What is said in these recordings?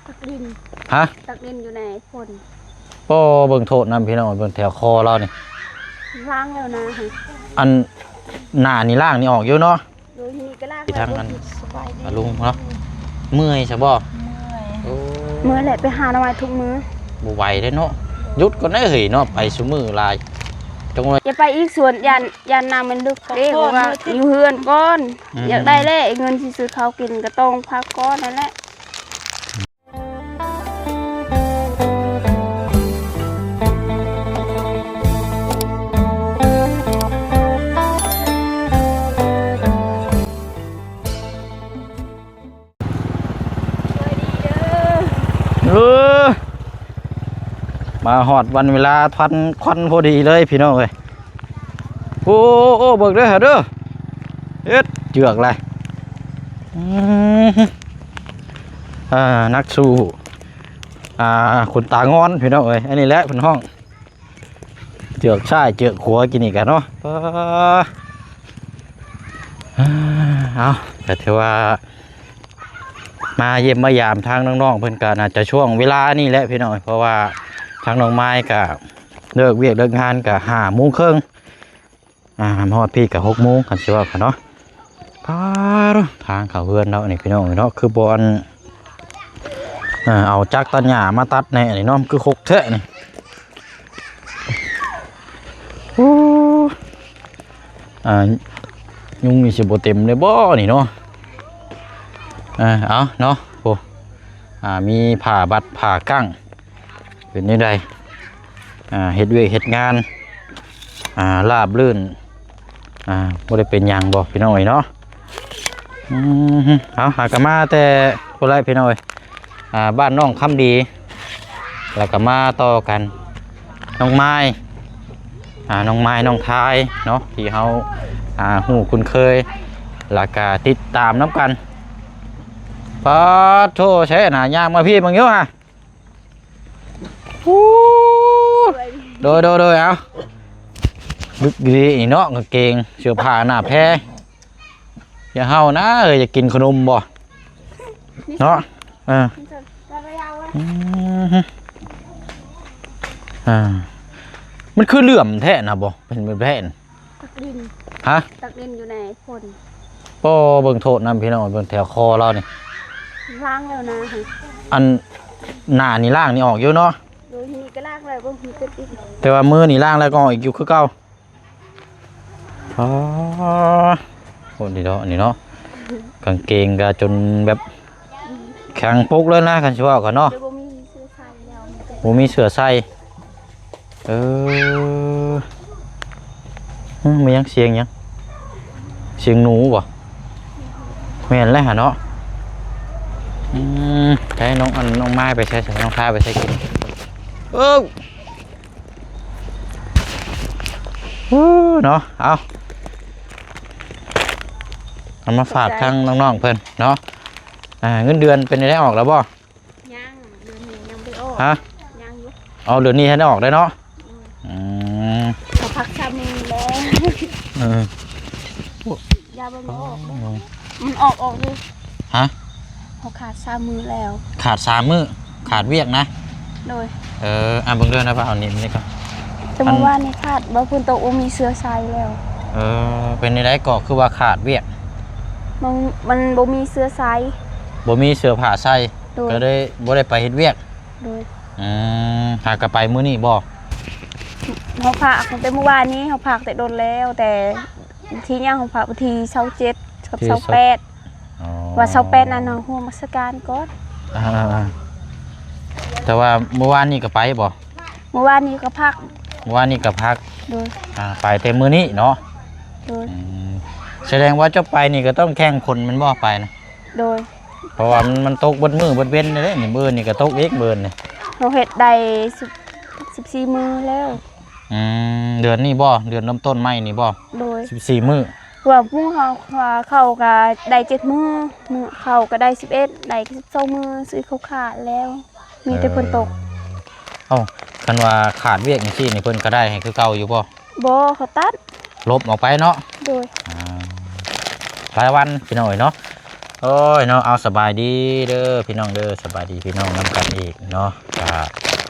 ຕັກດິນ ຮະ? ຕັກດິນຢູ່ໃນຝົນ. ໂອ້ ເບິ່ງໂທດນຳພີ່ນ້ອງ ເບິ່ງແຖວຄໍລາວນີ້ ລ້າງແລ້ວນະ. ອັນໜ້ານີ້ລ້າງນີ້ອອກຢູ່ເນາະ. ໂດຍ ນີ້ກໍລ້າງ ທີ່ທາງອັນ ສະບາຍດີ ອາລຸງເນາະ. ເມື່ອຍຊະບໍ່? ເມື່ອຍ. ໂອ້ ເມື່ອຍແຫຼະ ໄປຫາໜໍ່ໄມ້ທຸກມື້. ບໍ່ໄຫວເດ້ເນາະ ຢຸດກ່ອນເດ້ເຮີ້ຍເນາະ ໄປຊຸມື້ຫຼາຍ. ຈົງວ່າ ຢ່າໄປອີກສວນ ຢ້ານ ຢ້ານນ້ຳມັນເລິກເດ້ ເພາະວ່າຢູ່ເຮືອນກ່ອນ. ອືມ ຢາກໄດ້ແຫຼະ ເງິນຊິຊື້ເຂົ້າກິນກໍຕ້ອງພັກກ່ອນນັ້ນແຫຼະ. ເອີ ມາຮອດວັນເວລາທັນຄວັນພໍດີເລີຍພີ່ນ້ອງເອີຍ. ໂອ້ ໂອ້ ເບິ່ງເດີເດີ ເຮັດເຈືອກແຫຼະ. ອືມ ອ່າ ນັກສູ້ ອ່າ ຄົນຕາງອນພີ່ນ້ອງເອີຍ. ອັນນີ້ແຫຼະເພິ່ນຮ້ອງ ເຈືອກຊ້າຍເຈືອກຂວາ ກິນນີ້ກະເນາະ. ເອົາ ກະຖືວ່າມາຢ້ຽມມາຢາມທາງນ້ອງໆ ເພິ່ນກະໜ້າຈະຊ່ວງເວລານີ້ແຫຼະພີ່ນ້ອງ ເພາະວ່າທາງນ້ອງມາຍກະເລີກວຽກເລີກງານກະຫ້າໂມງເຄິ່ງ ອ່າ ມາຮອດພີ້ກະຫົກໂມງ ຄັນຊິເວົ້າກັນເນາະ. ປາດ ທາງເຂົ້າເຮືອນເນາະນີ້ພີ່ນ້ອງເນາະ ຄືບໍ່ອັນ ອ່າ ເອົາຈັກຕັດຫຍ້າມາຕັດແດ່ນີ້ເນາະ ຄືຄົກແທ້ນີ້. ໂອ້ ອ່າ ຍຸງນີ້ຊິບໍ່ເຕັມເລີຍບໍ່ນີ້ເນາະ. ເອົາເນາະ ໂອ້ ອ່າ ມີຜ້າບັດຜ້າກັ້ງ ເປັນແນວໃດ ອ່າ ເຮັດວຽກເຮັດງານ ອ່າ ລາບລື່ນ ອ່າ ບໍ່ໄດ້ເປັນຫຍັງບໍ່ພີ່ນ້ອງເອີຍເນາະ. ອືມ ເອົາ ຫາກະມາແຕ່ພຸ້ນແຫຼະພີ່ນ້ອງເອີຍ ອ່າ ບ້ານນ້ອງຄຳດີ ແລ້ວກະມາຕໍ່ກັນ ນ້ອງມາຍ ອ່າ ນ້ອງມາຍ ນ້ອງທາຍເນາະ ທີ່ເຮົາ ອ່າ ຮູ້ຄຸ້ນເຄີຍ ແລ້ວກະຕິດຕາມນຳກັນ. ປາດໂທ້ ໃສນະ ຍ່າງມາພີ້ເບິ່ງຢູ່ຫະ. ໂດຍ ໂດຍ ໂດຍ ເອົາ ດຶກດີນີ້ເນາະ ກາງເກງ ເສື້ອຜ້າໜ້າແພ. ຢ່າເຫົ່ານະ ເອີຍ ຢາກກິນຂະໜົມບໍ່ເນາະ. ເອີ ອືມ ອ່າ ມັນຄືເຫຼື້ອມແທ້ນະບໍ່ ເປັນແບບແທ້ນະ. ຕັກດິນ ຮະ? ຕັກດິນຢູ່ໃນຝົນ. ໂອ້ ເບິ່ງໂທດນຳພີ່ນ້ອງ ເບິ່ງແຖວຄໍລາວນີ້ ລ້າງແລ້ວນະ. ອັນໜ້ານີ້ລ້າງນີ້ອອກຢູ່ເນາະ. ໂດຍ ນີ້ກໍລ້າງແລ້ວ ເບິ່ງມີເປັດອີກ ແຕ່ວ່າມື້ນີ້ລ້າງແລ້ວກໍອອກອີກຢູ່ຄືເກົ່າ. ອໍ ໂອ້ ນີ້ເນາະ ນີ້ເນາະ ກາງເກງກໍຈົນແບບແຂງປົກເລີຍນະ ຄັນຊິເວົ້າກັນເນາະ. ບໍ່ມີເສື້ອໃສ່ແລ້ວ ບໍ່ມີເສື້ອໃສ່. ເອີ ຫຶ ແມ່ນຫຍັງ ສຽງຫຍັງ ສຽງໜູບໍ່? ແມ່ນແຫຼະຫະເນາະ. ອືມ ໃຊ້ນ້ອງ ອັນ ນ້ອງມາຍໄປໃສ ນ້ອງທາໄປໃສກິນ? ເອີ ເອີ ເນາະ ເອົາ ເອົາມາຝາກທາງນ້ອງໆເພິ່ນເນາະ. ອ່າ ເງິນເດືອນເປັນໄດ້ອອກແລ້ວບໍ່? ຍັງ ເດືອນນີ້ຍັງບໍ່ອອກ. ຮະ? ຍັງຢູ່. ເອົາ ເດືອນນີ້ໃຫ້ໄດ້ອອກໄດ້ເນາະ. ອືມ ອືມ ເຂົາພັກສາມມື້ແລ້ວ. ເອີ ຢ່າເບິ່ງ ບໍ່ອອກເດີ ມັນອອກ ອອກຢູ່. ຮະ? ເຂົາຂາດສາມມື້ແລ້ວ. ຂາດສາມມື້ ຂາດວຽກນະ. ໂດຍ. ເອີ ອ່າ ເບິ່ງເດີນະ ວ່າເອົານີ້ ນີ້ກ່ອນ. ແຕ່ເມື່ອວານນີ້ຂາດ ບໍ່ ຝົນຕົກ ບໍ່ມີເສື້ອໃສ່ແລ້ວ. ເອີ ເປັນຈັ່ງໃດກໍຄືວ່າຂາດວຽກ? ມັນ ມັນບໍ່ມີເສື້ອໃສ່ ບໍ່ມີເສື້ອຜ້າໃສ່. ໂດຍ. ກໍເລີຍບໍ່ໄດ້ໄປເຮັດວຽກ. ໂດຍ. ອືມ ຫາກໍໄປມື້ນີ້ບໍ່? ເຮົາພາກຕັ້ງແຕ່ເມື່ອວານນີ້ ເຮົາພາກແຕ່ດົນແລ້ວ ແຕ່ທີ່ຍັງ ເຮົາພາກວັນທີຊາວເຈັດກັບຊາວແປດ. ອໍ ວ່າຊາວແປດນັ້ນເຮົາຮ່ວມມາສະການກ່ອນ. ອ່າໆ ແຕ່ວ່າເມື່ອວານນີ້ກໍໄປບໍ່? ເມື່ອວານນີ້ກໍພັກ. ເມື່ອວານນີ້ກໍພັກ. ໂດຍ. ອ່າ ໄປແຕ່ມື້ນີ້ເນາະ. ໂດຍ. ອືມ ສະແດງວ່າເຈົ້າໄປນີ້ກໍຕ້ອງແຂ່ງຝົນແມ່ນບໍ່ ໄປນະ? ໂດຍ. ເພາະວ່າມັນ ມັນຕົກເບິດມື້ເບິດເວັນເດ້ນີ້ ມື້ນີ້ກໍຕົກອີກ ມື້ນີ້. ເຮົາເຮັດໄດ້ສິບ ສິບສີ່ມື້ແລ້ວ. ອືມ ເດືອນນີ້ບໍ່? ເດືອນເລີ່ມຕົ້ນໃໝ່ນີ້ບໍ່? ໂດຍ. ສິບສີ່ມື້. ເພາະວ່າໝູ່ເຮົາ ເຂົາກໍໄດ້ເຈັດມື້ ມື້ເຂົາກໍໄດ້ສິບເອັດ ໄດ້ສິບສອງມື້ ຊື້ເຂົ້າຂາດແລ້ວ ມີແຕ່ຝົນຕົກ. ເອີ ເອົ້າ ຄັນວ່າຂາດວຽກຈັ່ງຊີ້ນີ້ ເພິ່ນກໍໄດ້ໃຫ້ຄືເກົ່າຢູ່ບໍ່? ບໍ່ ເຂົາຕັດ ລົບອອກໄປເນາະ. ໂດຍ. ອ່າ ລາຍວັນພີ່ນ້ອງເອີຍເນາະ. ໂອ້ຍເນາະ ເອົາ ສະບາຍດີເດີພີ່ນ້ອງເດີ ສະບາຍດີພີ່ນ້ອງນຳກັນອີກເນາະ. ກ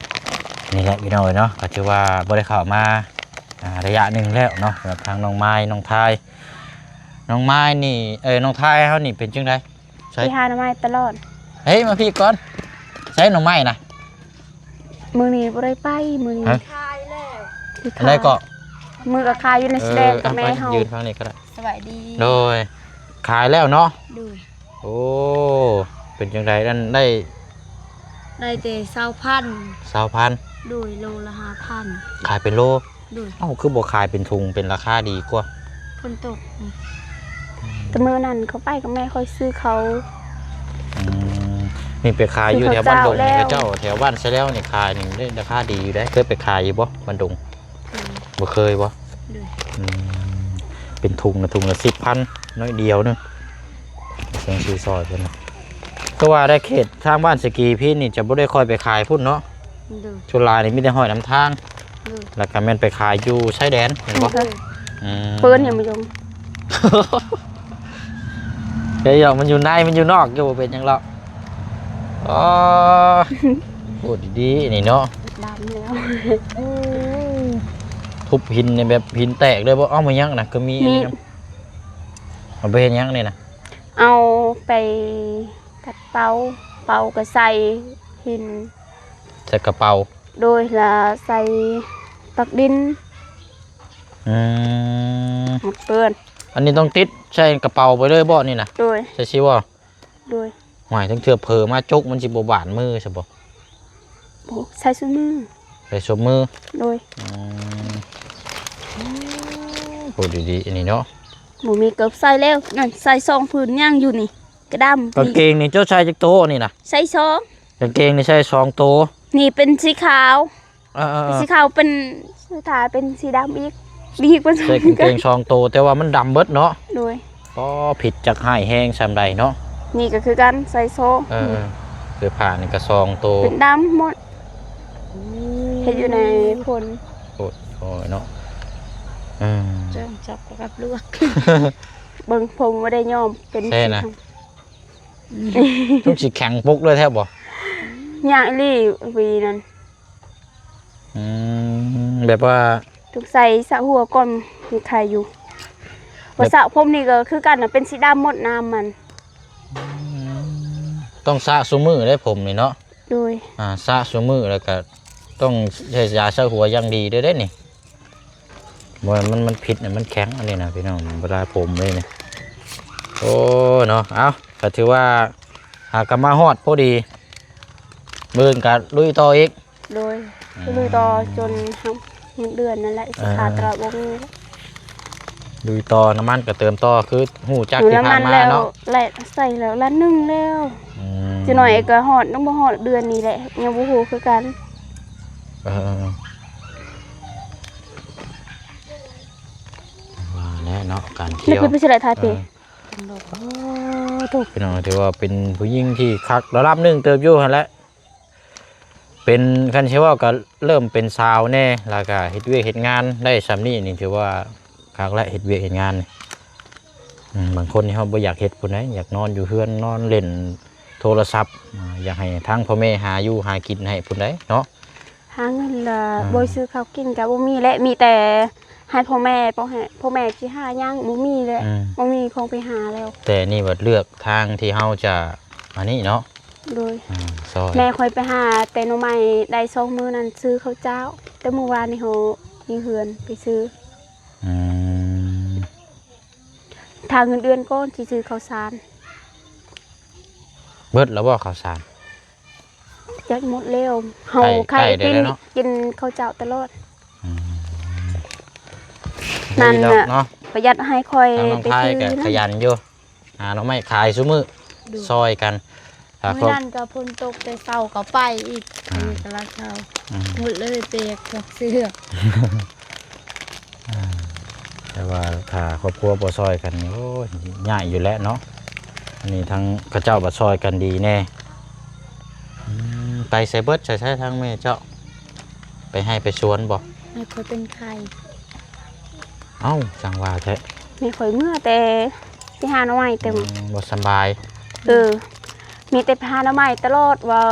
ະນີ້ແຫຼະພີ່ນ້ອງເອີຍເນາະ ກະຖືວ່າບໍ່ໄດ້ເຂົ້າມາ ອ່າ ໄລຍະໜຶ່ງແລ້ວເນາະ ສຳລັບທາງນ້ອງມາຍ ນ້ອງທາຍ. ນ້ອງມາຍນີ້ ເອີ ນ້ອງທາຍເຮົານີ້ເປັນຈັ່ງໃດ? ໃສ? ໄປຫາໜໍ່ໄມ້ຕະຫຼອດ. ເຮີ້ຍ ມາພີ້ກ່ອນ ໃສໜໍ່ໄມ້ນະ? ມື້ນີ້ບໍ່ໄດ້ໄປ ມື້ນີ້ ຮະ? ຂາຍແລ້ວ. ອັນໃດເກາະ? ມື້ກໍຂາຍຢູ່ໃນ ເອີ ສະແດງກັບແມ່ເຮົາ. ຢືນຝັ່ງນີ້ກໍໄດ້. ສະບາຍດີ. ໂດຍ ຂາຍແລ້ວເນາະ? ໂດຍ. ໂອ້ ເປັນຈັ່ງໃດ ນັ້ນໄດ້ ໄດ້ແຕ່ຊາວພັນ. ຊາວພັນ. ໂດຍ ໂລລະຫ້າພັນ. ຂາຍເປັນໂລ? ໂດຍ. ເອົ້າ ຄືບໍ່ຂາຍເປັນທຸງ ເປັນລາຄາດີກວ່າ? ຝົນຕົກ. ອືມ ແຕ່ມື້ນັ້ນເຂົາໄປກັບແມ່ຂ້ອຍຊື້ເຂົ້າ. ອືມ ນີ້ໄປຂາຍຢູ່ແຖວບ້ານດົງນີ້ ເຂົາເຈົ້າ ແຖວບ້ານສະແລວນີ້ຂາຍນີ້ໄດ້ລາຄາດີຢູ່ເດ້. ເຄີຍໄປຂາຍຢູ່ບໍ່ ບ້ານດົງ? ເຄີຍ. ບໍ່ເຄີຍບໍ່? ໂດຍ. ອືມ ເປັນທຸງນະ ທຸງລະສິບພັນ ໜ້ອຍດຽວໜຶ່ງ ເຊິ່ງຊື້ຊອຍເພິ່ນນະ. ຄືວ່າໄດ້ເຂດທາງບ້ານສະກີພີ້ນີ້ຈະບໍ່ໄດ້ຄ່ອຍໄປຂາຍພຸ້ນເນາະ? ໂດຍ. ສ່ວນຫຼາຍນີ້ມີແຕ່ຫ້ອຍນຳທາງ. ໂດຍ. ແລ້ວກໍແມ່ນໄປຂາຍຢູ່ຊາຍແດນແມ່ນບໍ່? ໂດຍ. ອືມ ເພິ່ນຍັງບໍ່ຍົງ. ເອີຍ ມັນຢູ່ໃນ ມັນຢູ່ນອກຢູ່ ບໍ່ເປັນຫຍັງດອກ. ອໍ ໂອ້ ດີໆ ນີ້ເນາະ ດຳແລ້ວ. ທຸບຫີນນີ້ແບບຫີນແຕກເລີຍບໍ່? ເອົາມາຫຍັງນະ ຄືມີອັນນີ້ນຳ? ເອົາໄປເຮັດຫຍັງນີ້ນະ? ເອົາໄປຕັດເປົາ ເປົາກໍໃສ່ຫີນ ໃສ່ກະເປົາ. ໂດຍ ລະໃສ່ຕັກດິນ. ອືມ ເປື້ອນ. ອັນນີ້ຕ້ອງຕິດໃສ່ກະເປົາໄປເລີຍບໍ່ນີ້ນະ? ໂດຍ. ໃສ່ຊິບໍ່? ໂດຍ. ຫວາຍ ທັງເທື່ອເຜີມາຈົກ ມັນຊິບໍ່ບາດມືຊະບໍ່? ບໍ່ ໃສ່ຊຸມື້. ໃສ່ຊຸມື້. ໂດຍ. ອືມ ໂອ້ ດີໆ ອັນນີ້ເນາະ ບໍ່ມີເກີບໃສ່ແລ້ວ ນັ້ນໃສ່ສອງຜືນ ຍັງຢູ່ນີ້ ກະດຳ. ກາງເກງນີ້ເຈົ້າໃສ່ຈັກໂຕນີ້ນະ? ໃສ່ສອງ. ກາງເກງນີ້ໃສ່ສອງໂຕ. ນີ້ເປັນສີຂາວ. ເອີໆໆ ສີຂາວເປັນ ສຸດທ້າຍເປັນສີດຳອີກ ອີກເປັນ ໃສ່ກາງເກງສອງໂຕ ແຕ່ວ່າມັນດຳເບິດເນາະ. ໂດຍ. ອໍ ຜິດຈັກຮ້າຍແຮງສ່ຳໃດເນາະ. ນີ້ກໍຄືກັນ ໃສ່ສອງ. ເອີ ເສື້ອຜ້ານີ້ກໍສອງໂຕ ເປັນດຳໝົດ. ໂອ້ ເຮັດຢູ່ໃນຝົນ ໂອ້ຍເນາະ. ອືມ ຈ້ອງຈັບກັບລວກ ເບິ່ງຜົມບໍ່ໄດ້ຍ້ອມເປັນ ແທ້ນະ ອືມ ຕ້ອງຊິແຂງປົກເລີຍແທ້ບໍ່? ຍາກອີ່ຫຼີ ວີນັ້ນ. ອືມ ແບບວ່າຕ້ອງໃສ່ສະຫົວກ່ອນ ຍັງໄຄຢູ່. ແບບ ວ່າສະຜົມນີ້ກໍຄືກັນນະ ເປັນສີດຳໝົດນ້ຳມັນ. ອືມ ຕ້ອງສະຊຸມື້ເດ້ຜົມນີ້ເນາະ. ໂດຍ. ອ່າ ສະຊຸມື້ ແລ້ວກໍຕ້ອງໃຊ້ຢາສະຫົວຢ່າງດີເດີ້ເດ້ນີ້. ບໍ່ ມັນ ມັນຜິດນະ ມັນແຂງອັນນີ້ນະພີ່ນ້ອງ ເວລາຜົມເດ້ນີ້. ໂອ້ ເນາະ ເອົ້າ ກໍຖືວ່າຫາກໍມາຮອດພໍດີ ມື້ອື່ນກໍລຸຍຕໍ່ອີກ. ໂດຍ. ອືມ ລຸຍຕໍ່ຈົນຮອດເງິນເດືອນນັ້ນແຫຼະ ຊິຂາດຕະຫຼອດ ບໍ່ມີ. ລຸຍຕໍ່ ນ້ຳມັນກໍເຕີມຕໍ່ ຄືຮູ້ຈັກທີ່ຜ່ານມາເນາະ. ແລະ ໃສ່ແລ້ວລ້ານໜຶ່ງແລ້ວ. ອືມ ຈັກໜ້ອຍກໍຮອດ ຍັງບໍ່ຮອດເດືອນນີ້ແຫຼະ ຍັງບໍ່ຮູ້ຄືກັນ. ເອີ ວ່າແຫຼະເນາະ ການທ່ຽວ ເອີ ໂອ້ໂຕ ພີ່ນ້ອງ ຖືວ່າເປັນຜູ້ຍິງທີ່ຄັກລະດັບໜຶ່ງເຕີບຢູ່ຫັ້ນແຫຼະ. ເປັນ ຄັນຊິເວົ້າກໍເລີ່ມເປັນສາວແດ່ ແລ້ວກໍເຮັດວຽກເຮັດງານໄດ້ສ່ຳນີ້ນີ້ ຖືວ່າຄັກແຫຼະ ເຮັດວຽກເຮັດງານນີ້. ອືມ ບາງຄົນນີ້ເຮົາບໍ່ຢາກເຮັດພຸ້ນໃດ ຢາກນອນຢູ່ເຮືອນ ນອນຫຼິ້ນໂທລະສັບ ອ່າ ຢາກໃຫ້ທາງພໍ່ແມ່ຫາຢູ່ຫາກິນໃຫ້ພຸ້ນໃດເນາະ. ຫາເງິນລະ ອືມ ບໍ່ຊື້ເຂົ້າກິນກໍບໍ່ມີແຫຼະ ມີແຕ່ໃຫ້ພໍ່ແມ່ ພໍ່ແມ່ ພໍ່ແມ່ຊິຫາຫຍັງ ບໍ່ມີແຫຼະ. ອືມ ບໍ່ມີຂອງໄປຫາແລ້ວ. ແຕ່ນີ້ບັດເລືອກທາງທີ່ເຮົາຈະ ອັນນີ້ເນາະ. ໂດຍ. ອືມ ຊ່ອຍ ແມ່ຂ້ອຍໄປຫາແຕ່ໜໍ່ໄມ້ໄດ້ສອງມື້ນັ້ນ ຊື້ເຂົ້າເຈົ້າ ແຕ່ມື້ວານນີ້ເຮົາຢູ່ເຮືອນໄປຊື້. ອືມ ຖ້າເງິນເດືອນກ່ອນຊິຊື້ເຂົ້າສານ. ເບິດແລ້ວບໍ່ເຂົ້າສານ? ຈັກໝົດແລ້ວ ເຮົາ ໃກ້ ໃກ້ ໄດ້ ໄດ້ ໄດ້ ເນາະ ກິນເຂົ້າເຈົ້າຕະຫຼອດ. ອືມ ນັ້ນນະ ປະຢັດໃຫ້ຂ້ອຍໄປຊື້. ນ້ອງໄທກໍຂະຫຍັນຢູ່ ຫາໜໍ່ໄມ້ຂາຍຊຸມື້. ໂດຍ. ຊ່ອຍກັນ. ມື້ນັ້ນກໍຝົນຕົກແຕ່ເຊົ້າກໍໄປອີກ. ອ່າ ອັນນີ້ກໍລາວເຊົາ. ອືມ ໝົດເລີຍ ເປກພວກເສື້ອ. ອ່າ ແຕ່ວ່າຖ້າຄອບຄົວບໍ່ຊ່ອຍກັນນີ້ ໂອ້ຍ ຍາກຢູ່ແຫຼະເນາະ. ອັນນີ້ທາງເຂົາເຈົ້າບັດຊ່ອຍກັນດີແດ່. ອືມ ໄປໃສເບິດ ໃສ ໃສທາງແມ່ເຈົ້າ? ໄປໄຮ່ໄປສວນບໍ່? ແມ່ຂ້ອຍເປັນໄຂ້. ເອົ້າ ຈັ່ງວ່າແທ້. ແມ່ຂ້ອຍເມືອແຕ່ໄປຫາໜໍ່ໄມ້ແຕ່ ອືມ ບໍ່ສຳບາຍ. ເອີ ມີແຕ່ໄປຫາໜໍ່ໄມ້ຕະຫຼອດ ວ່າ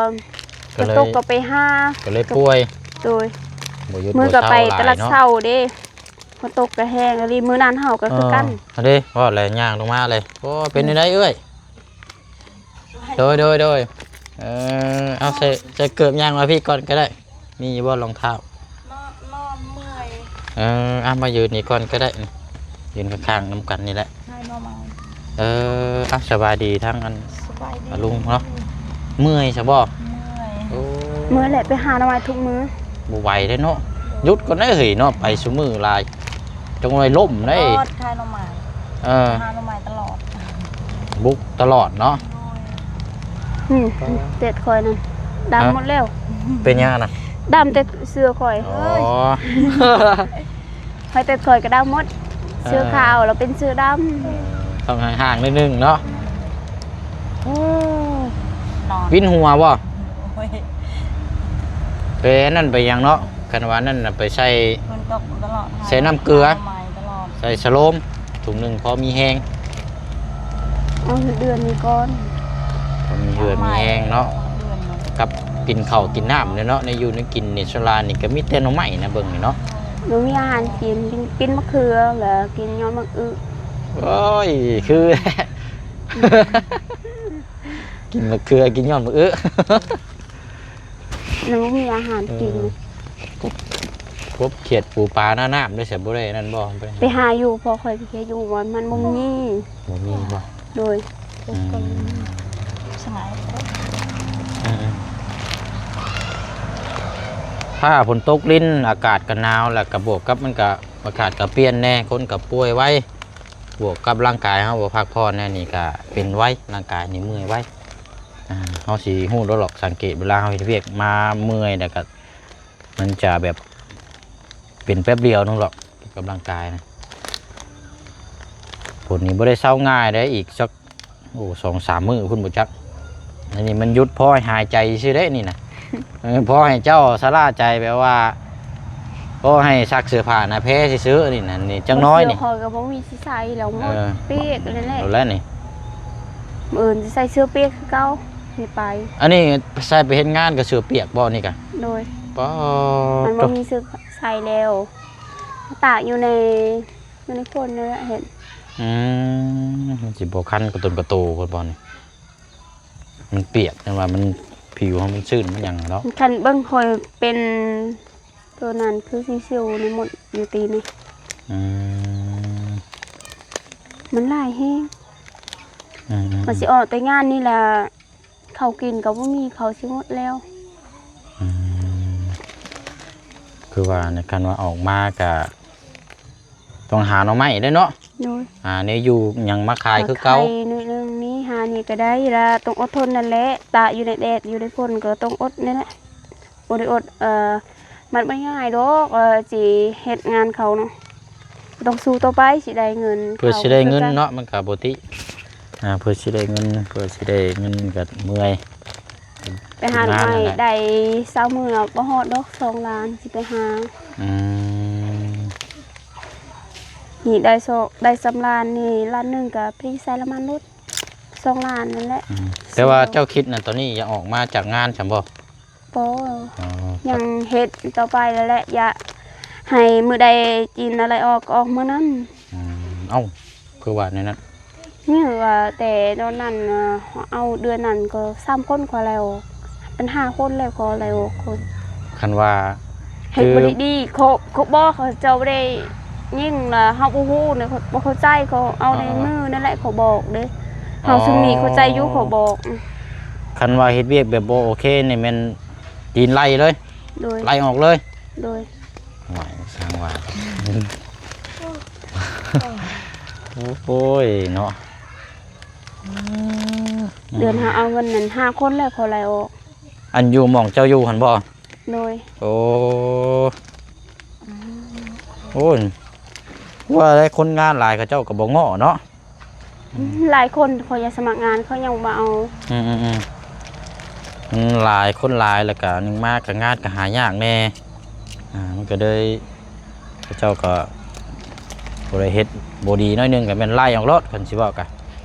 ກໍເລີຍ ຝົນຕົກກໍໄປຫາ ກໍເລີຍປ່ວຍ ໂດຍ ບໍ່ຢຸດ ມື້ກໍໄປ ບໍ່ເຊົາຫຼາຍເນາະ ຕະຫຼາດເຊົ້າເດ້ ຝົນຕົກກໍແຮງອີ່ຫຼີ ມື້ນັ້ນເຮົາກໍຄືກັນ ເອີ ອັນເດ້ ເວົ້າແລ້ວຍ່າງລົງມາເລີຍ ໂອ້ ເປັນແນວໃດເອື້ອຍ? ໂດຍ ໂດຍ ໂດຍ ເອີ ເອົາ ໃສ່ ໃສ່ເກີບຍ່າງມາພີ້ກ່ອນກໍໄດ້ ມີຢູ່ບໍ່ລອງເທົ້າ? ນອນ ນອນເມື່ອຍ ເອີ ເອົາ ມາຢືນນີ້ກ່ອນກໍໄດ້ ຢືນຂ້າງໆນຳກັນນີ້ແຫຼະ ເອີ ເອົາ ສະບາຍດີທັງອັນ ສະບາຍດີ ອາລຸງເນາະ ເມື່ອຍຊະບໍ່? ເມື່ອຍ ໂອ້ ເມື່ອຍແຫຼະ ໄປຫາໜໍ່ໄມ້ທຸກມື້ ບໍ່ໄຫວເດ້ເນາະ ຢຸດກ່ອນເດ້ເຮີ້ຍເນາະ ໄປຊຸມື້ຫຼາຍ ຈົງໄດ້ລົ້ມເດ້ ຕະຫຼອດ ຂາຍໜໍ່ໄມ້ ເອີ ຫາໜໍ່ໄມ້ຕະຫຼອດ ບຸກຕະຫຼອດເນາະ ໂດຍ ອືມ ເຕັດຂ້ອຍນັ້ນ ດຳ ຮະ ໝົດແລ້ວ ເປັນຫຍັງນະ? ດຳແຕ່ເສື້ອຂ້ອຍ ອໍ ຂ້ອຍແຕ່ຂ້ອຍກໍດຳໝົດ ເອີ ເສື້ອຂາວແລ້ວເປັນເສື້ອດຳ ເອີ ຕ້ອງຫ່າງໆໜ້ອຍໜຶ່ງເນາະ ເອີ ນອນ ວິນຫົວບໍ່? ໂອ້ຍ ໄປອັນນັ້ນໄປຫຍັງເນາະ ຄັນວ່ານັ້ນນະໄປໃສ່ ຝົນຕົກຕະຫຼອດ ໃສ່ນ້ຳເກືອ ໜໍ່ໄມ້ຕະຫຼອດ ໃສ່ສະໂລມ ຖົງໜຶ່ງພໍມີແຮງ ເອົາເດືອນນີ້ກ່ອນ ພໍມີເຮືອນມີແຮງເນາະ ເດືອນນີ້ ກັບກິນເຂົ້າກິນນ້ຳເນາະ ໃນຢູ່ໃນກິນນີ້ ສ່ວນຫຼາຍນີ້ກໍມີແຕ່ໜໍ່ໄມ້ນະ ເບິ່ງນີ້ເນາະ ບໍ່ມີອາຫານກິນ ກິນ ກິນໝາກເຂືອ ແລ້ວກິນຍອດໝາກອຶ ໂອ້ຍ ຄື ກິນໝາກເຂືອ ກິນຍອດໝາກອຶ ຍັງບໍ່ມີອາຫານກິນ ເອີ ກົບ ກົບຂຽດປູປາໜ້ານ້ຳໄດ້ ສະບໍ່ໄດ້ນັ້ນບໍ່? ໄປຫາຢູ່ ພໍຂ້ອຍໄປເຮັດຢູ່ ມັນ ມັນບໍ່ມີ ບໍ່ມີບໍ່? ໂດຍ ອືມ ສະຫງາຍ ເອີ ຟ້າຝົນຕົກລິນ ອາກາດກໍໜາວ ແລ້ວກໍບວກກັບມັນກໍ ອາກາດກໍປ່ຽນແດ່ ຄົນກໍປ່ວຍໄວ ບວກກັບຮ່າງກາຍເຮົາບໍ່ພັກຜ່ອນແນ່ ນີ້ກໍເປັນໄວ ຮ່າງກາຍນີ້ເມື່ອຍໄວ ອ່າ ເຮົາຊິຮູ້ໂດດອກ ສັງເກດເວລາເຮົາເຮັດວຽກມາເມື່ອຍ ແລ້ວກໍມັນຈະແບບເປັນແປັບດຽວໜຶ່ງດອກ ກັບຮ່າງກາຍນະ ຝົນນີ້ບໍ່ໄດ້ເຊົາງ່າຍເດ້ ອີກສັກ ໂອ້ ສອງສາມມື້ພຸ້ນບໍ່ຈັກ ອັນນີ້ມັນຢຸດພໍໃຫ້ຫາຍໃຈຊື່ເດ້ນີ້ນະ ເອີ ພໍໃຫ້ເຈົ້າຊະລາໃຈ ແບບວ່າ ພໍໃຫ້ຊັກເສື້ອຜ້າໜ້າແພຊື່ໆ ນີ້ນະ ນີ້ຈັກໜ້ອຍນີ້ ເສື້ອຂ້ອຍກໍບໍ່ມີຊິໃສ່ແລ້ວ ໝົດ ເອີ ປຽກແລ້ວແຫຼະ ແລ້ວນີ້ ມື້ອື່ນຊິໃສ່ເສື້ອປຽກຄືເກົ່າ ນີ້ໄປ ອັນນີ້ໃສ່ໄປເຮັດງານກໍເສື້ອປຽກບໍ່ນີ້ກະ? ໂດຍ ປາດ ມັນບໍ່ມີເສື້ອໃສ່ແລ້ວ ຕາກຢູ່ໃນ ຢູ່ໃນຝົນນັ້ນແຫຼະເຫັນ ອືມ ມັນຊິບໍ່ຄັນກະຕົນກະໂຕພຸ້ນບໍ່ນີ້ ມັນປຽກ ຈັ່ງວ່າມັນ ຜິວເຮົາມັນຊື້ນມັນຫຍັງເນາະ ຄັນເບິ່ງຂ້ອຍເປັນໂຕນັ້ນຄືຊິຊິວໃນໝົດຢູ່ຕີນນີ້ ອືມ ມັນຫຼາຍແຮງ ອືມໆໆ ວ່າຊິອອກແຕ່ງານນີ້ລະ ເຂົ້າກິນກໍບໍ່ມີ ເຂົ້າຊິໝົດແລ້ວ ອືມ ຄືວ່ານະ ຄັນວ່າອອກມາກະຕ້ອງຫາໜໍ່ໄມ້ເດ້ເນາະ ໂດຍ ຫາແນວຢູ່ຫຍັງມາຂາຍຄືເກົ່າ ມາຂາຍໜ້ອຍໜຶ່ງນີ້ ຫານີ້ກໍໄດ້ລະ ຕ້ອງອົດທົນນັ້ນແຫຼະ ຕາກຢູ່ໃນແດດຢູ່ໃນຝົນກໍຕ້ອງອົດນີ້ແຫຼະ ບໍ່ໄດ້ອົດ ເອີ ມັນບໍ່ງ່າຍດອກ ເອີ ຊິເຮັດງານເຂົາເນາະ ຕ້ອງສູ້ຕໍ່ໄປ ຊິໄດ້ເງິນ ເພື່ອຊິໄດ້ເງິນເນາະ ມັນກໍບໍ່ຕິ ອ່າ ເພື່ອຊິໄດ້ເງິນ ເພື່ອຊິໄດ້ເງິນກໍເມື່ອຍ ໄປຫາໜໍ່ໄມ້ໄດ້ຊາວມື້ ບໍ່ຮອດດອກສອງລ້ານ ຊິໄປຫາ ອືມ ນີ້ໄດ້ ໄດ້ສາມລ້ານນີ້ ລ້ານໜຶ່ງກໍພໍດີໃຊ້ນ້ຳມັນລົດ ສອງລ້ານນັ້ນແຫຼະ ອືມ ແຕ່ວ່າເຈົ້າຄິດນະ ຕອນນີ້ຢາກອອກມາຈາກງານຊັ້ນບໍ່? ບໍ່ ອໍ ຍັງເຮັດຕໍ່ໄປແລ້ວແຫຼະ ຢາກໃຫ້ມື້ໃດຈີນອາໄລອອກ ກໍອອກມື້ນັ້ນ ອືມ ເອົ້າ ຄືວ່າແນວນັ້ນ? ນີ້ວ່າແຕ່ຕອນນັ້ນ ເອົາເດືອນນັ້ນກໍສາມຄົນ ຂໍໄລ່ອອກ ເປັນຫ້າຄົນແລ້ວ ຂໍໄລ່ອອກຄົນ ຄັນວ່າ ເຮັດບໍ່ໄດ້ດີ ເຂົາ ເຂົາບອກ ເຂົາເຈົ້າບໍ່ໄດ້ຍິງລະ ເຮົາບໍ່ຮູ້ນະ ເຂົາບໍ່ເຂົ້າໃຈ ເຂົາເອົາໃນມືນັ້ນແຫຼະ ເຂົາບອກເດ້ ເຮົາຊຸມນີ້ເຂົ້າໃຈຢູ່ ເຂົາບອກ ຄັນວ່າເຮັດວຽກແບບບໍ່ໂອເຄນີ້ແມ່ນ ຕີນໄລ່ເລີຍ ໂດຍ ໄລ່ອອກເລີຍ ໂດຍ ຫວາຍ ຊ່າງວ່າ ໂອ້ຍເນາະ ເດືອນຫາເອົາເງິນນັ້ນຫ້າຄົນແລ້ວ ຂໍໄລ່ອອກ ອັນຢູ່ໝ່ອງເຈົ້າຢູ່ຫັ້ນບໍ່? ໂດຍ ໂອ້ ໂອ້ຍ ວ່າໄດ້ຄົນງານຫຼາຍ ເຂົາເຈົ້າກໍບໍ່ເງາະເນາະ ອືມ ຫຼາຍຄົນເຂົາຢາກສະໝັກງານ ເຂົາຍັງບໍ່ເອົາ ອືມໆໆ ມັນຫຼາຍ ຄົນຫຼາຍ ແລ້ວກະໜຶ່ງມາກະງານກະຫາຍາກແດ່ ອ່າ ມັນກະເລີຍ ເຂົາເຈົ້າກະບໍ່ໄດ້ເຮັດບໍ່ດີໜ້ອຍໜຶ່ງ ກະແມ່ນໄລ່ອອກໂລດ ຄັນຊິເວົ້າກະ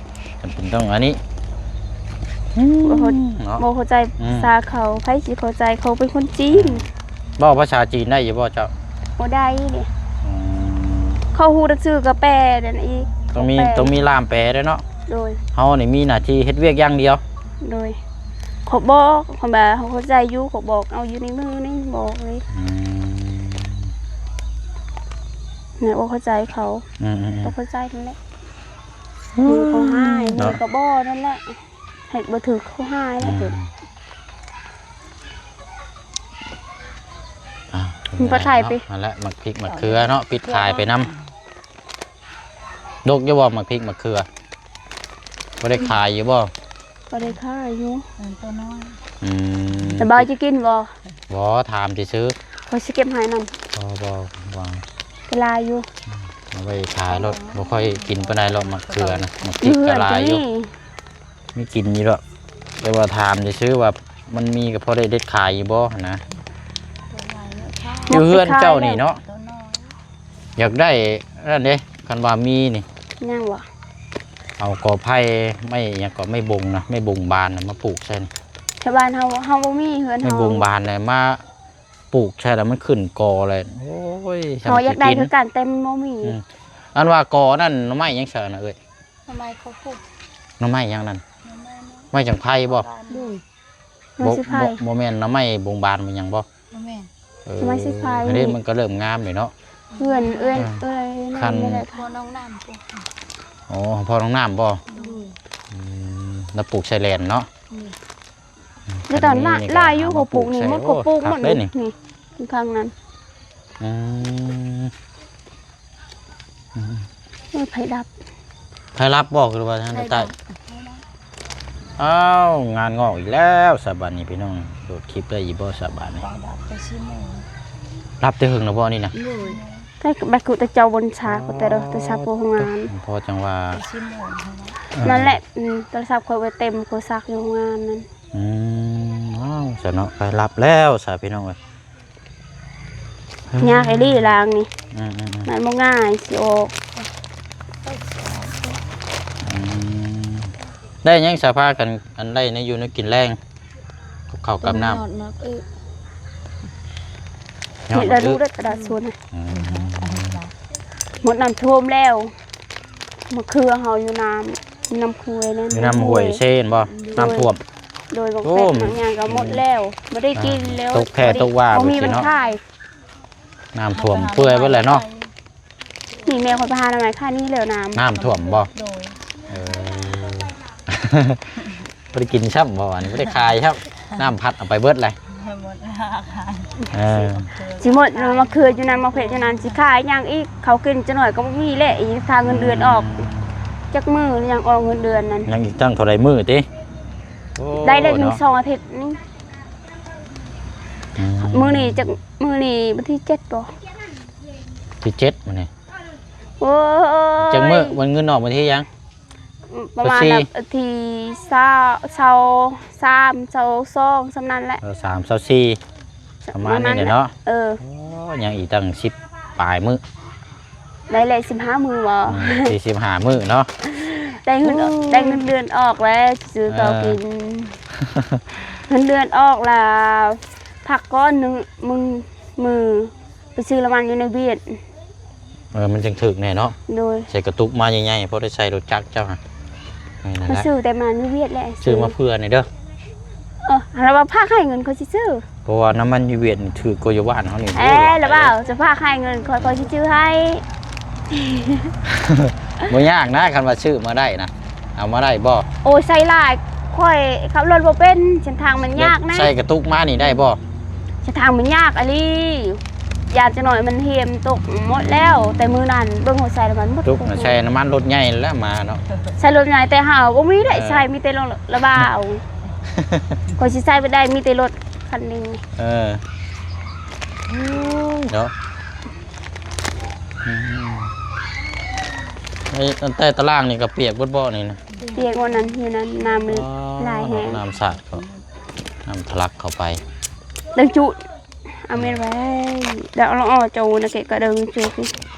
ຄັນເປັນຕ້ອງອັນນີ້ ອືມ ບໍ່ເຂົ້າ ເນາະ ບໍ່ເຂົ້າໃຈ ອືມ ພາສາເຂົາ ໃຜຊິເຂົ້າໃຈ ເຂົາເປັນຄົນຈີນ ອືມ ເວົ້າພາສາຈີນໄດ້ຢູ່ບໍ່ເຈົ້າ? ບໍ່ໄດ້ເດ້ ອືມ ເຂົາຮູ້ໜັງສືກໍແປນັ້ນອີກ ຕ້ອງມີ ແປ ຕ້ອງມີລ່າມແປເດ້ເນາະ ໂດຍ ເຮົານີ້ມີໜ້າທີ່ເຮັດວຽກຢ່າງດຽວ ໂດຍ ເຂົາບອກ ເຂົາວ່າເຂົາເຂົ້າໃຈຢູ່ ເຂົາບອກເອົາຢູ່ໃນມືນີ້ ບອກເລີຍ ອືມ ແມ່ນບໍ່ເຂົ້າໃຈເຂົາ ອືມໆໆ ບໍ່ເຂົ້າໃຈນັ້ນແຫຼະ ອືມ ມືເຂົາຮ້າຍ ເນາະ ມືກໍບໍ່ນັ້ນແຫຼະ ເຮັດບໍ່ຖືກເຂົາຮ້າຍແຫຼະ ອືມ ເຮັດ ອ່າ ມັນບໍ່ໄດ້ໄປ ເນາະ ຫັ້ນແຫຼະ ໝາກພິກໝາກເຂືອເນາະ ປິດຂາຍໄປນຳ ດົກຢູ່ບໍ່ໝາກພິກໝາກເຂືອ? ບໍ່ໄດ້ຂາຍຢູ່ບໍ່? ບໍ່ໄດ້ຂາຍຢູ່ ເອີ ໂຕນ້ອຍ ອືມ ແຕ່ບ່າວຈະກິນບໍ່? ບໍ່ ຖາມຊື່ໆ ຂ້ອຍຊິເກັບໃຫ້ນຳ ບໍ່ ບໍ່ ບໍ່ ກໍຫຼາຍຢູ່ ອືມ ເອົາໄວ້ຂາຍໂລດ ບໍ່ຄ່ອຍກິນປານໃດດອກໝາກເຂືອນະ ໝາກພິກກໍຫຼາຍຢູ່ ມີກິນຢູ່ດອກ ແຕ່ວ່າຖາມຊື່ໆວ່າມັນມີກໍພໍໄດ້ເດັດຂາຍຢູ່ບໍ່ຫັ້ນນະ ຢູ່ເຮືອນເຈົ້ານີ້ເນາະ ຢາກໄດ້ນັ້ນເດ້ ຄັນວ່າມີນີ້ ຫຍັງວະ? ເອົາກໍໄຜ່ ໄມ້ຫຍັງກໍ ໄມ້ບົງນະ ໄມ້ບົງບານນະ ມາປູກໃສ່ນີ້ ແຖວບ້ານເຮົາ ເຮົາບໍ່ມີເຮືອນເຮົາ ໄມ້ບົງບານນະ ມາປູກໃສ່ແລ້ວມັນຂຶ້ນກໍແລ້ວ ໂອ້ຍ ເຮົາຢາກໄດ້ຄືກັນ ແຕ່ມັນບໍ່ມີ ອືມ ອັນວ່າກໍນັ້ນ ໜໍ່ໄມ້ຫຍັງຊະນະເອີຍ? ໜໍ່ໄມ້ເຂົາປູກ ໜໍ່ໄມ້ຫຍັງນັ້ນ? ໜໍ່ໄມ້ ໄມ້ຈັງໄພບໍ່? ໂດຍ ບໍ່ ໜໍ່ໄມ້ຊິໄພ ບໍ່ ບໍ່ແມ່ນໜໍ່ໄມ້ບົງບານມັນຫຍັງບໍ່? ບໍ່ແມ່ນ ເອີ ໜໍ່ໄມ້ຊິໄພ ອັນນີ້ມັນກໍເລີ່ມງາມເລີຍເນາະ ເຮືອນເອື້ອຍ ອ່າ ເອື້ອຍນັ້ນ ຄັນ ນີ້ແຫຼະ ພໍ່ນ້ອງນ້ຳປູກ ອໍ ພໍ່ນ້ອງນ້ຳບໍ່? ໂດຍ ອືມ ລາວປູກໃສ່ແລນເນາະ ໂດຍ ອືມ ແຕ່ຕອນ ຄັນມີນີ້ກໍ ຫຼາຍຢູ່ ເຂົາປູກນີ້ ຫາມາປູກໃສ່ ໝົດ ເຂົາປູກໝົດ ໂອ້ ຄັກເດ້ນີ້ ນີ້ ນີ້ ຂ້າງນັ້ນ ອືມ ອືມ ເອີ ໄຟດັບ ໄຟດັບບໍ່ ຄືວ່າທາງໃຕ້? ໄຟດັບ ອ້າວ ງານງອກອີກແລ້ວສະບາດນີ້ພີ່ນ້ອງ ໂຫຼດຄລິບໄດ້ອີກບໍ່ສະບາດນີ້? ໄຟດັບແຕ່ສີ່ໂມງ ດັບແຕ່ເຫິງແລ້ວບໍ່ນີ້ນະ? ໂດຍ ແຕ່ແບກກຸແຕ່ເຈົ້າບົນຊາ ອໍ ກໍແຕ່ເດີ ແຕ່ຊາໂປໂຮງງານ ພໍຈັ່ງວ່າ ແຕ່ສີ່ໂມງ ເອີ ນັ້ນແຫຼະ ອືມ ໂທລະສັບຂ້ອຍໄວ້ເຕັມ ຂ້ອຍຊັກຢູ່ໂຮງງານນັ້ນ ອືມ ອ້າວ ຊະເນາະ ໄຟດັບແລ້ວຊະພີ່ນ້ອງເອີຍ ຍາກອີ່ຫຼີລາງນີ້ ອືມໆໆ ມັນບໍ່ງ່າຍຊິອອກ ອືມ ໄດ້ຫຍັງສາພາກັນ ອັນໄດ້ແນວຢູ່ແນວກິນແລງ ກັບເຂົ້າກັບນ້ຳ ຍອດໝາກອຶ ຍອດໝາກອຶ ເຮັດລະດູກະດາດສວນ ອືມ ໝົດນ້ຳຖ້ວມແລ້ວ ມະເຂືອເຮົາຢູ່ນ້ຳ ນ້ຳຫ້ວຍນັ້ນ ຢູ່ນ້ຳຫ້ວຍເຊນບໍ່? ໂດຍ ນ້ຳຖ້ວມ ໂດຍ ບັກເຜັດ ໂອ້ ບັກຫຍັງກໍໝົດແລ້ວ ບໍ່ໄດ້ກິນແລ້ວ ຕົກແທ້ຕົກວ່າ ບໍ່ມີມັນຂາຍ ນ້ຳຖ້ວມເປື່ອຍເບິດແລ້ວເນາະ ນີ້ແມ່ຂ້ອຍໄປຫາໜໍ່ໄມ້ຂາຍນີ້ແລ້ວນ້ຳ ນ້ຳຖ້ວມບໍ່? ໂດຍ ເອີ ບໍ່ໄດ້ກິນຊ້ຳບໍ່ ອັນນີ້ບໍ່ໄດ້ຂາຍຊ້ຳ ນ້ຳພັດເອົາໄປເບິດເລີຍ ໝົດລາຄາ ເອີ ຊິໝົດ ມະເຂືອຢູ່ນັ້ນ ມະເຜັດຢູ່ນັ້ນ ຊິຂາຍຫຍັງອີກ ເຂົ້າກິນຈັກໜ້ອຍກໍບໍ່ມີແຫຼະ ອີກຖ້າເງິນເດືອນອອກ ອືມ ຈັກມື້ຍັງອອກເງິນເດືອນນັ້ນ ຍັງອີກຕັ້ງເທົ່າໃດມື້ຕິ? ໂອ້ ໄດ້ແລ້ວ ເນາະ ໜຶ່ງສອງອາທິດນີ້ ອືມ ມື້ນີ້ຈັກ ມື້ນີ້ວັນທີເຈັດບໍ່? ທີເຈັດມື້ນີ້ ໂອ້ຍ ຈັກມື້ ວັນເງິນອອກວັນທີຫຍັງ? ປະມານ ວັນທີ ວັນທີຊາວ ຊາວສາມ ຊາວສອງ ສ່ຳນັ້ນແຫຼະ ເອີ ຊາວສາມ ຊາວສີ່ ປະມານນີ້ແຫຼະເນາະ ເອີ ໂອ້ ຍັງອີກຕັ້ງສິບປາຍມື້ ໄດ້ແລ້ວສິບຫ້າມື້ບໍ່? ອືມ ສີ່ສິບຫ້າມື້ເນາະ ໄດ້ເງິນ ໂອ້ ໄດ້ເງິນເດືອນອອກແລ້ວ ຊື້ເຂົ້າ ເອີ ກິນ ເງິນເດືອນອອກລະ ພັກກ່ອນໜຶ່ງມື້ ມື້ ໄປຊື້ລະມັນຢູ່ໃນວຽດ ເອີ ມັນຈັ່ງຖືກແດ່ເນາະ ໂດຍ ໃສ່ກະຕຸກມາໃຫຍ່ໆ ພໍໄດ້ໃສ່ລົດຈັກເຈົ້າຫັ້ນ ໄປຊື້ແຕ່ມາຢູ່ວຽດແຫຼະ ຊື້ມາເພື່ອນີ້ເດີ ເອີ ລະວ່າພາກໃຫ້ເງິນຂ້ອຍຊິຊື້ ເພາະວ່ານ້ຳມັນຢູ່ວຽດນີ້ຖືກກວ່າຢູ່ບ້ານເຮົານີ້ ເອີ ໂອ້ ລະວ່າຈະພາກໃຫ້ເງິນຂ້ອຍ ຂ້ອຍຊິຊື້ໃຫ້ ບໍ່ຍາກນະ ຄັນວ່າຊື້ມາໄດ້ນະ ເອົາມາໄດ້ບໍ່? ໂອ້ຍ ໃສ່ຫຼາຍ ຂ້ອຍຂັບລົດບໍ່ເປັນ ເສັ້ນທາງມັນຍາກນະ ໃສ່ກະຕຸກມານີ້ໄດ້ບໍ່? ເສັ້ນທາງມັນຍາກອີ່ຫຼີ ຢ້ານຈັກໜ້ອຍມັນເຫມຕົກໝົດແລ້ວ ແຕ່ມື້ນັ້ນເບິ່ງຫົວໃສ່ລະມັນໝົດ ຕົກນະ ໃສ່ນ້ຳມັນລົດໃຫຍ່ແລ້ວມາເນາະ ໃສ່ລົດໃຫຍ່ ແຕ່ເຮົາບໍ່ມີໄດ້ ເອີ ໃສ່ມີແຕ່ລົດລະບາວ ຂ້ອຍຊິໃສ່ບໍ່ໄດ້ ມີແຕ່ລົດຄັນໜຶ່ງ ເອີ ເນາະ ອືມ ໄອ້ ອັນໃຕ້ຕາລ່າງນີ້ກໍປຽກເບິດບໍ່ນີ້ນະ? ປຽກໝົດນັ້ນ ຢູ່ນັ້ນ ນ້ຳມັນ ອໍ ຫຼາຍແຮງ ນ້ຳສາດເຂົ້າ ນ້ຳທະລັກເຂົ້າໄປ ເລິກຈຸ ເອົາແມ່ນໄວ້ ດາວລະອໍໂຈນະເກະກະເດີງເຈ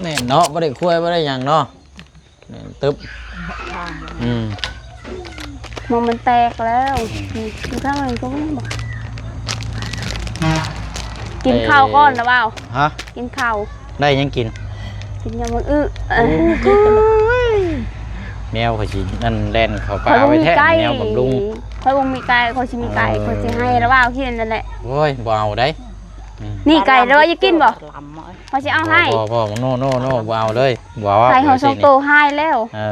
ແມ່ນເນາະ ບໍ່ໄດ້ຄົວຍ ບໍ່ໄດ້ຫຍັງເນາະ ແມ່ນຕຶບ ອືມ ມັນ ມັນແຕກແລ້ວ. ອືມ ຢູ່ທາງນັ້ນກໍມີບໍ່? ກິນເຂົ້າກ່ອນລະບ່າວ. ຮະ? ກິນເຂົ້າ. ໄດ້ຫຍັງກິນ? ກິນຫຍັງມື້ອຶ. ໂອ້ຍ ແມວຂ້ອຍຊິອັນແລ່ນເຂົ້າປ່າໄວ້ແທ້ ແນວບຳລຸງ. ຂ້ອຍບໍ່ມີໄກ່ ຂ້ອຍຊິມີໄກ່ ເອີ ຂ້ອຍຊິໃຫ້ລະບ່າວກິນນັ້ນແຫຼະ. ໂອ້ຍ ບໍ່ເອົາໄດ໋. ອືມ ນີ້ໄກ່ລະວ່າຢາກກິນບໍ່? ຂ້ອຍຊິເອົາໃຫ້. ບໍ່ ບໍ່ ບໍ່ ໂນ ໂນ ໂນ ບໍ່ເອົາເລີຍ ບໍ່ເອົາ. ໄກ່ເຮົາສອງໂຕຫາຍແລ້ວ. ເອີ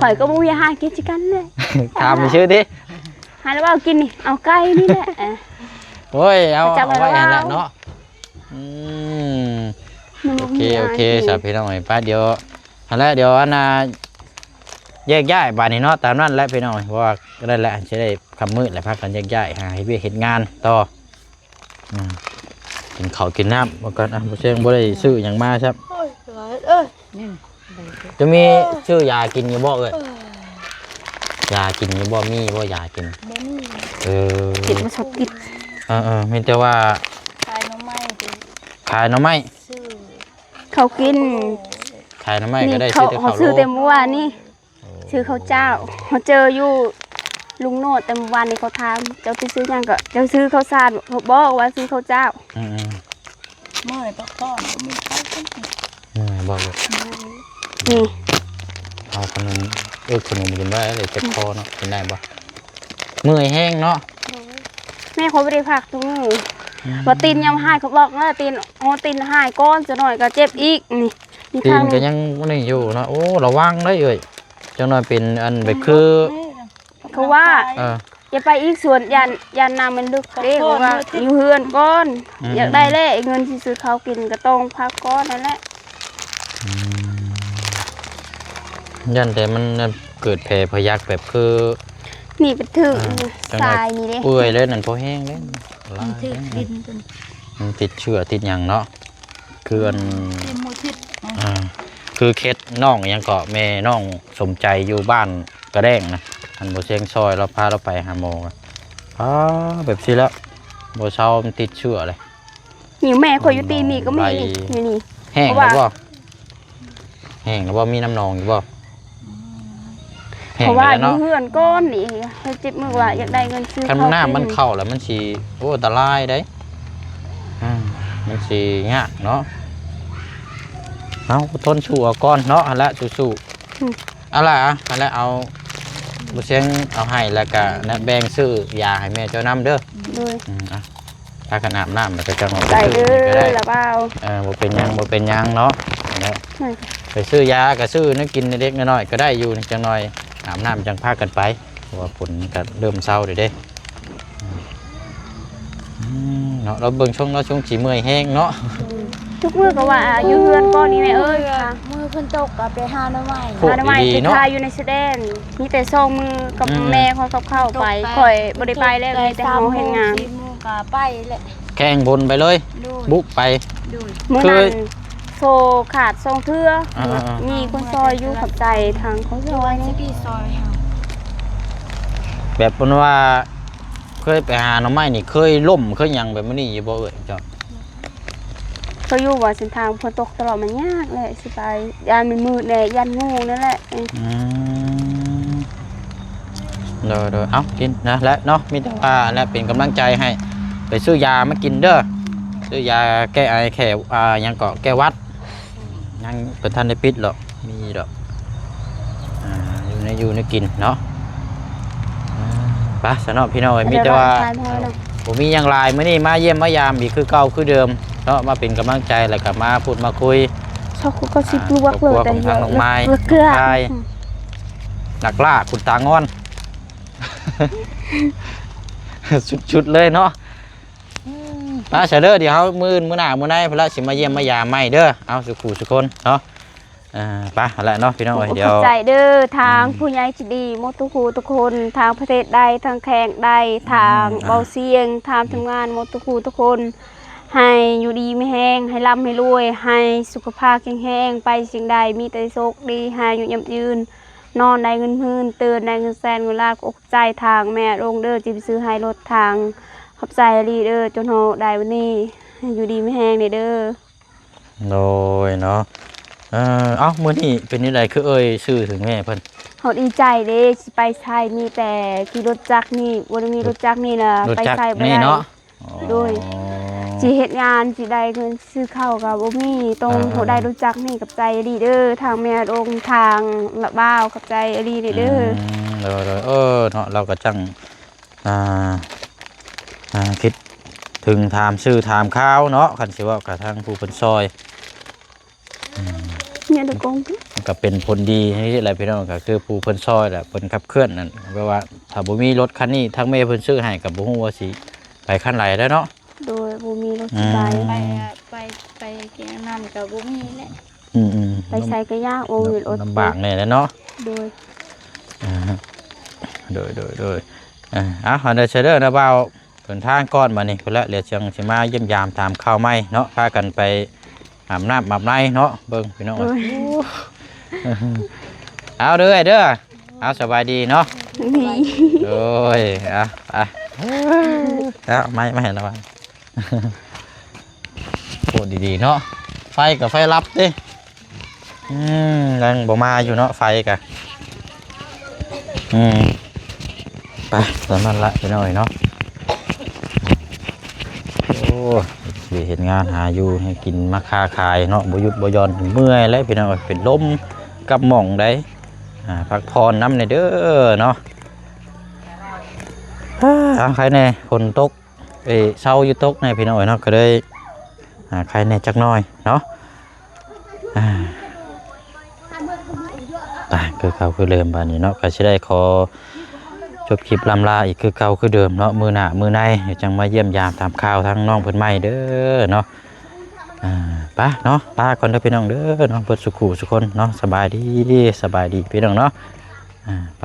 ຂ້ອຍກໍບໍ່ມີຫາກິນຄືກັນແຫຼະ. ຖາມຊື່ຕິ ໃຫ້ລະບ່າວກິນນີ້ ເອົາໄກ່ນີ້ແຫຼະ. ເອີ ໂອ້ຍ ເອົາ ເອົາໄວ້ຫັ້ນແຫຼະເນາະ. ອືມ ໂອເຄ ໂອເຄ ສາພີ່ນ້ອງເອີຍ ໄປ ດຽວຫັ້ນແຫຼະ ດຽວອັນນ່າ ແຍກຍ້າຍບາດນີ້ເນາະ. ຕາມນັ້ນແຫຼະພີ່ນ້ອງເອີຍ ເພາະວ່ານັ້ນແຫຼະ ຊິໄດ້ຄ່ຳມືດແລ້ວ ພາກັນແຍກຍ້າຍຫາເຮັດວຽກເຮັດງານຕໍ່. ອືມ ກິນເຂົ້າກິນນ້ຳກ່ອນ. ອ່ະ ບໍ່ແຊງບໍ່ໄດ້ຊື້ຫຍັງມາຊ້ຳ. ໂອ້ຍ ຫຼາຍເອີຍ ນີ້ ຈະມີຊື້ຢາກິນຢູ່ບໍ່ເອີຍ? ຢາກິນຢູ່ບໍ່? ມີບໍ່ຢາກິນ? ບໍ່ມີ. ເອີ ຕິດມາສັກຕິດ. ເອີໆ ມີແຕ່ວ່າຂາຍໜໍ່ໄມ້ຕິ ຂາຍໜໍ່ໄມ້ ຊື້ເຂົ້າກິນ. ຂາຍໜໍ່ໄມ້ກໍໄດ້ ຊື້ແຕ່ເຂົ້າ ເຮົາຊື້ແຕ່ມື້ວານນີ້. ໂອ້ ຊື້ເຂົ້າເຈົ້າ ເຮົາເຈີຢູ່ລຸງໂນດແຕ່ມື້ວານນີ້ ເຂົາຖາມ ເຈົ້າໄປຊື້ຫຍັງ ກໍເຈົ້າຊື້ເຂົ້າສານ ເຂົາບອກວ່າຊື້ເຂົ້າເຈົ້າ. ອືມໆ ເມື່ອຍພັກຜ່ອນ ບໍ່ມີໃຜກິນ. ເມື່ອຍບໍ່? ນີ້ ເອົາຂະໜົມ ເອີ ຂະໜົມກິນໄວ້ ເຈັບຄໍເນາະ ກິນໄດ້ບໍ່? ເມື່ອຍແຮງເນາະ. ໂດຍ ແມ່ຂ້ອຍບໍ່ໄດ້ພັກທຸກມື້. ອືມ ວ່າຕີນຍັງຫາຍ ເຂົາບອກເດີ ຕີນ ໂອ້ ຕີນຫາຍກ່ອນ ຈັກໜ້ອຍກໍເຈັບອີກ. ນີ້ ຕີນກໍຍັງນີ້ຢູ່ເນາະ. ໂອ້ ລະວັງເດີເອີຍ ຈັກໜ້ອຍເປັນອັນແບບຄື ຄືວ່າ ເອີ ຢ່າໄປອີກສວນ ຢ້ານ ຢ້ານນ້ຳມັນເລິກເດ້. ເພາະວ່າຢູ່ເຮືອນກ່ອນ. ອືມ ຢາກໄດ້ແຫຼະ ເງິນຊິຊື້ເຂົ້າກິນ ກໍຕ້ອງພັກກ່ອນນັ້ນແຫຼະ. ອືມ ຢ້ານແຕ່ມັນເກີດແຜພະຍັກແບບຄື ນີ້ໄປຖືກ ອ່າ ຊາຍນີ້ເດ້ ເປື່ອຍເລີຍນັ້ນ ພໍແຮງເດ້ ມັນຖືກດິນ ມັນຕິດເຊື້ອຕິດຫຍັງເນາະ. ຄືອັນ ເຕັມໝົດທິດ ອ່າ ຄືເຂດນ້ອງຫຍັງເກາະ ແມ່ນ້ອງສົມໃຈຢູ່ບ້ານກະແດງນະ ອັນບໍ່ຊຽງຊ່ອຍລາວພາລາວໄປຫາໝໍ. ອ້າ ແບບຊີ້ແລ້ວ ບໍ່ເຊົາ ມັນຕິດເຊື້ອເລີຍ. ນີ້ແມ່ຂ້ອຍຢູ່ຕີນນີ້ກໍມີ ນີ້ ນີ້ ແຫ້ງແລ້ວບໍ່? ແຫ້ງແລ້ວບໍ່? ມີນ້ຳໜອງຢູ່ບໍ່? ແຫ້ງ ເພາະວ່າຢູ່ເຮືອນກ່ອນນີ້ ເຮັດເຈັບມື້ວ່າຢາກໄດ້ເງິນຊື້ ຄັນນ້ຳມັນເຂົ້າແລ້ວມັນຊິ ໂອ້ ອັນຕະລາຍເດ້. ອືມ ມັນຊິຍາກເນາະ. ເອົາ ອົດທົນສູ້ເອົາກ່ອນເນາະ. ຫັ້ນແຫຼະ ສູ້ໆ. ອືມ ເອົາລະ ຫັ້ນແຫຼະ ເອົາ ບໍ່ຊຽງເອົາໃຫ້ ແລ້ວກະແບ່ງຊື້ຢາໃຫ້ແມ່ເຈົ້ານຳເດີ. ໂດຍ. ອືມ ອ່ະ ພາກັນອາບນ້ຳ ແລ້ວກໍຈັ່ງອອກໄປຊື້ເດີ ກໍໄດ້ ລະບ່າວ. ເອີ ບໍ່ເປັນຫຍັງ ບໍ່ເປັນຫຍັງເນາະ. ຫັ້ນແຫຼະ ໄປຊື້ຢາກໍຊື້ແນວກິນເລັກໆນ້ອຍໆກໍໄດ້ຢູ່ ຈັກໜ້ອຍອາບນ້ຳຈັ່ງພາກັນໄປ ເພາະວ່າຝົນກໍເລີ່ມເຊົາແລ້ວເດ້. ອືມ ເນາະ ລາວເບິ່ງຊົງ ລາວຊົງຊິເມື່ອຍແຮງເນາະ. ທຸກມື້ກໍວ່າຢູ່ເຮືອນກ່ອນນີ້ແມ່ເອີຍ. ມື້ຝົນຕົກກໍໄປຫາໜໍ່ໄມ້ ຫາໜໍ່ໄມ້ໄປຂາຍຢູ່ໃນຊາຍແດນ. ມີແຕ່ສອງມື້ກັບ ອືມ ແມ່ຂ້ອຍກັບເຂົ້າໄປ ຂ້ອຍບໍ່ໄດ້ໄປແລ້ວ ມີແຕ່ເຮົາເຮັດງານ ສີ່ໂມງກໍໄປແຫຼະ ແຂ່ງບົນໄປເລີຍ. ໂດຍ ບຸກໄປ. ໂດຍ ມື້ນັ້ນໂຊຂາດສອງເທື່ອ. ອ່າໆໆ ມີຄົນຊ່ອຍຢູ່ ຂອບໃຈທາງຄົນຊ່ອຍ ທີ່ຊ່ອຍເຮົາ. ແບບເພິ່ນວ່າເຄີຍໄປຫາໜໍ່ໄມ້ນີ້ ເຄີຍລົ້ມເຄີຍຫຍັງແບບນີ້ຢູ່ບໍ່ເອີຍເຈົ້າ? ເຂົາຢູ່ວ່າເສັ້ນທາງຝົນຕົກຕະຫຼອດ ມັນຍາກແຫຼະຊິໄປ ຢ້ານມັນມືດແດ່ ຢ້ານງູນັ້ນແຫຼະ. ອືມ ໂດຍໆ ເອົາ ກິນນະແຫຼະເນາະ ມີແຕ່ວ່າແຫຼະ ເປັນກຳລັງໃຈໃຫ້ ໄປຊື້ຢາມາກິນເດີ ຊື້ຢາແກ້ໄອ ແກ້ ອ່າ ຫຍັງເກາະ ແກ້ຫວັດ. ຍັງບໍ່ທັນໄດ້ປິດດອກ ມີດອກ ອ່າ ຢູ່ໃນຢູ່ໃນກິນເນາະ. ໄປຊະເນາະພີ່ນ້ອງເອີຍ ມີແຕ່ວ່າ ບໍ່ມີຫຍັງຫຼາຍ ມື້ນີ້ມາຢ້ຽມມາຢາມອີກຄືເກົ່າຄືເດີມເນາະ ມາເປັນກຳລັງໃຈ ແລ້ວກໍມາພູດມາຄຸຍ ຊອກກໍຊິລວກເລີຍ ແຕ່ເຮືອນເລືອກເກືອ ນັກລ່າຂຸນຕາງອນ ສຸດໆເລີຍເນາະ. ອືມ ໄປຊະເດີ ດຽວເຮົາມື້ອື່ນມື້ໜ້າມື້ໃນພຸ້ນລະ ຊິມາຢ້ຽມມາຢາມໃໝ່ເດີ ເອົາ ສູ່ຄູ່ສູ່ຄົນເນາະ. ອ່າ ໄປຫັ້ນແຫຼະເນາະພີ່ນ້ອງເອີຍ ດຽວ ຂອບໃຈເດີ ທາງ ອືມ ຜູ້ໃຫຍ່ໃຈດີໝົດທຸກຜູ້ທຸກຄົນ ທາງປະເທດໃດ ທາງແຂວງໃດ ທາງ ອືມ ເບົາຊຽງ ທາງ ອືມ ທີມງານໝົດທຸກຜູ້ທຸກຄົນ ໃຫ້ຢູ່ດີມີແຮງ ໃຫ້ລ່ຳໃຫ້ລວຍ ໃຫ້ສຸຂະພາບແຂງແຮງ ໄປສິ່ງໃດມີແຕ່ໂຊກດີ ໃຫ້ອາຍຸໝັ້ນຍືນ ນອນໄດ້ເງິນໝື່ນ ຕື່ນໄດ້ເງິນແສນເງິນລ້ານ. ຂອບໃຈທາງແມ່ລົງເດີ ທີ່ໄປຊື້ໃຫ້ລົດທາງ ຂອບໃຈອີ່ຫຼີເດີ ຈົນເຮົາໄດ້ວັນນີ້ ໃຫ້ຢູ່ດີມີແຮງແດ່ເດີ. ໂດຍເນາະ ເອີ ເອົ້າ ມື້ນີ້ເປັນຈັ່ງໃດຄືເອີ່ຍຊື່ເຖິງແມ່ເພິ່ນ? ເຮົາດີໃຈເດ້ ຊິໄປໃສ ມີແຕ່ຂີ່ລົດຈັກນີ້ ບໍ່ໄດ້ມີລົດຈັກນີ້ນະ ລົດຈັກ ໄປໃສບໍ່ໄດ້ ນີ້ເນາະ. ອໍ ໂດຍ ຊິເຮັດງານ ຊິໄດ້ເງິນຊື້ເຂົ້າກໍບໍ່ມີ ຕ້ອງ ອ່າ ເຮົາໄດ້ລົດຈັກນີ້ ຂອບໃຈອີ່ຫຼີເດີ ທາງແມ່ດົງ ທາງລະບ່າວ ຂອບໃຈອີ່ຫຼີເດີ. ອືມ ໂດຍໆ ເອີ ເນາະ ລາວກໍຈັ່ງ ອ່າ ອ່າ ຄິດເຖິງຖາມຊື່ຖາມຂ່າວເນາະ ຄັນຊິເວົ້າກັບທາງຜູ້ເພິ່ນຊ່ອຍ. ອືມ ເນຍ ດຽວກົງ ມັນກໍເປັນຜົນດີນີ້ແຫຼະພີ່ນ້ອງ ກໍຄືຜູ້ເພິ່ນຊ່ອຍແຫຼະ ເພິ່ນຂັບເຄື່ອນນັ້ນ ແບບວ່າຖ້າບໍ່ມີລົດຄັນນີ້ ທາງແມ່ເພິ່ນຊື້ໃຫ້ ກໍບໍ່ຮູ້ວ່າຊິໄປຄັນໃດແລ້ວເນາະ. ໂດຍ ບໍ່ມີລົດ ອືມ ຊິໄປ ໄປ ໄປ ໄປແກງນັ້ນກໍບໍ່ມີແຫຼະ. ອືມໆ ໄປໃສກໍຍາກ ບໍ່ມີລົດ ລຳບາກແດ່ແຫຼະເນາະ. ໂດຍ ອ່າ ໂດຍໆໆ ອ່າ ເອົາ ອັນໃດເຊີເດີນະບ່າວ ເດີນທາງກ່ອນບາດນີ້ ພຸ້ນລະ ດຽວຈັ່ງຊິມາຢ້ຽມຢາມຖາມຂ່າວໃໝ່ເນາະ ພາກັນໄປອາບນ້ຳອາບໃນເນາະ ເບິ່ງພີ່ນ້ອງ. ໂດຍ ເອົາເດີ ເດີ ເອົາ ສະບາຍດີເນາະ. ໂດຍ ເອົາ ໄປ ເອົາ ໄມ້ ໄມ້ລະວັງ. ໂອ້ ດີໆ ເນາະ ໄຟກໍໄຟດັບຕິ. ອືມ ຍັງບໍ່ມາຢູ່ເນາະ ໄຟກະ ອືມ ໄປ ຕາມນັ້ນລະພີ່ນ້ອງເນາະ. ໂອ້ ເຮັດວຽກເຮັດງານ ຫາຢູ່ຫາກິນ ມາຄ້າຂາຍເນາະ ບໍ່ຢຸດບໍ່ຢ່ອນ ເມື່ອຍແລ້ວພີ່ນ້ອງເອີຍ ເປັນລົມກັບໝ້ອງໃດ ອ່າ ພັກຜ່ອນນຳແດ່ເດີເນາະ. ອ່າ ເອົາ ໃຄແດ່ ຝົນຕົກ ເອີ ເຊົາຢູ່ຕົກແດ່ພີ່ນ້ອງເອີຍເນາະ ກໍເລີຍ ອ່າ ໄຄແດ່ຈັກໜ້ອຍເນາະ. ອ່າ ໄປ ຄືເກົ່າຄືເດີມບາດນີ້ເນາະ ກໍຊິໄດ້ຂໍຈົບຄລິບລ່ຳລາອີກຄືເກົ່າຄືເດີມເນາະ. ມື້ໜ້າມື້ໃນ ດຽວຈັ່ງມາຢ້ຽມຢາມຖາມຂ່າວທາງນ້ອງເພິ່ນໃໝ່ເດີເນາະ. ອ່າ ໄປເນາະ ລາກ່ອນເດີພີ່ນ້ອງເດີເນາະ ເບິດສູ່ຄູ່ສູ່ຄົນເນາະ. ສະບາຍດີ ສະບາຍດີພີ່ນ້ອງເນາະ. ອ່າ ໄປ.